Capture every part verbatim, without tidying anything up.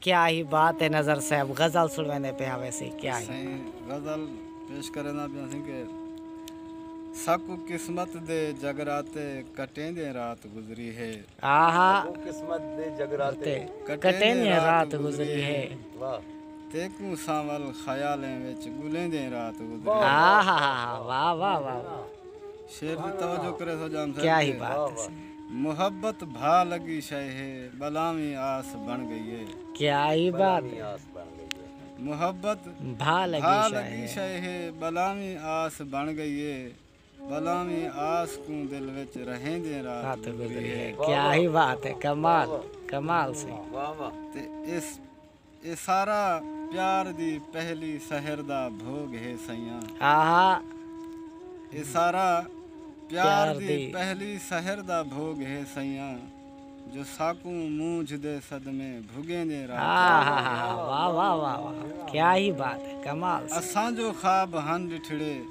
کیا ہی بات ہے نذر صاحب، غزل سنویندے پیا ویسی، کیا ہی۔ سائیں، غزل پیش کریندا پیا سی کہ ساکوں قسمت دے جگراتے کٹیندیں رات گزری ہے۔ آہا۔ قسمت دے جگراتے۔ کٹیندیں رات گزری ہے۔ واہ۔ تیکوں سانول خیالیں وچ گلیندیں رات گزری ہے۔ آہا۔ واہ واہ واہ۔ شعر دی توجہ کرے سو جان صاحب کیا ہی کہ بات ہے۔ محبت بھا لگی شے ہے، بلاویں آس بن گئی ہے۔ کیا ہی بات ہے۔ آس بن گئی ہے۔ محبت بھا لگی بھا شے لگی ہے۔ شے ہے، بلاویں آس بن گئی ہے۔ بلاویں آس کوں دل وچ رہیندیں رات رات گزری گزری ہے۔ ہے۔ کیا ہی بات ہے، کمال، کمال سی۔ واہ واہ۔ تے اس اے سارا پیار دی پہلی سحر دا بھوگ ہے سئیاں۔ آہا۔ اے سارا پیار پیار دی دی۔ پہلی سحر دا بھوگ ہے سئیاں، جو ساکوں مونجھ دے صدمے بھگیندیں رات۔ آہا۔ واہ واہ واہ واہ، کیا ہی بات ہے، کمال سی۔ اساں جو خواب ہن ڈٹھڑے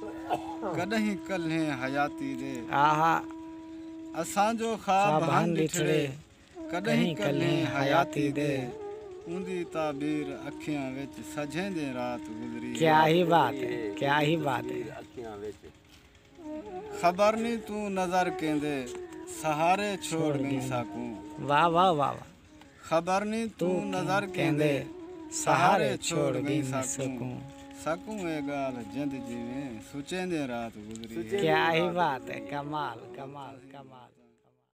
کڈہیں کلھیں حیاتی دے۔ آہا۔ اساں جو خواب خواب ہن ہن ڈٹھڑے ڈٹھڑے کڈہیں کلھیں حیاتی دے۔ اوندی تعبیر اکھیاں وچ سجھیندیں رات گزری ہے۔ کیا ہی بات ہے، کیا ہی بات ہے۔ اکھیاں وچ۔ خبر نی توں نظر کیندے سہارے چھوڑ گئیں ساکوں۔ واہ واہ واہ واہ۔ خبر نی توں نظر کیندے سہارے چھوڑ گئیں ساکوں۔ ساکوں اے ڳالھ جند جیویں سچیندیں رات گزری ہے۔ کیا ہی بات ہے، کمال، کمال، کمال۔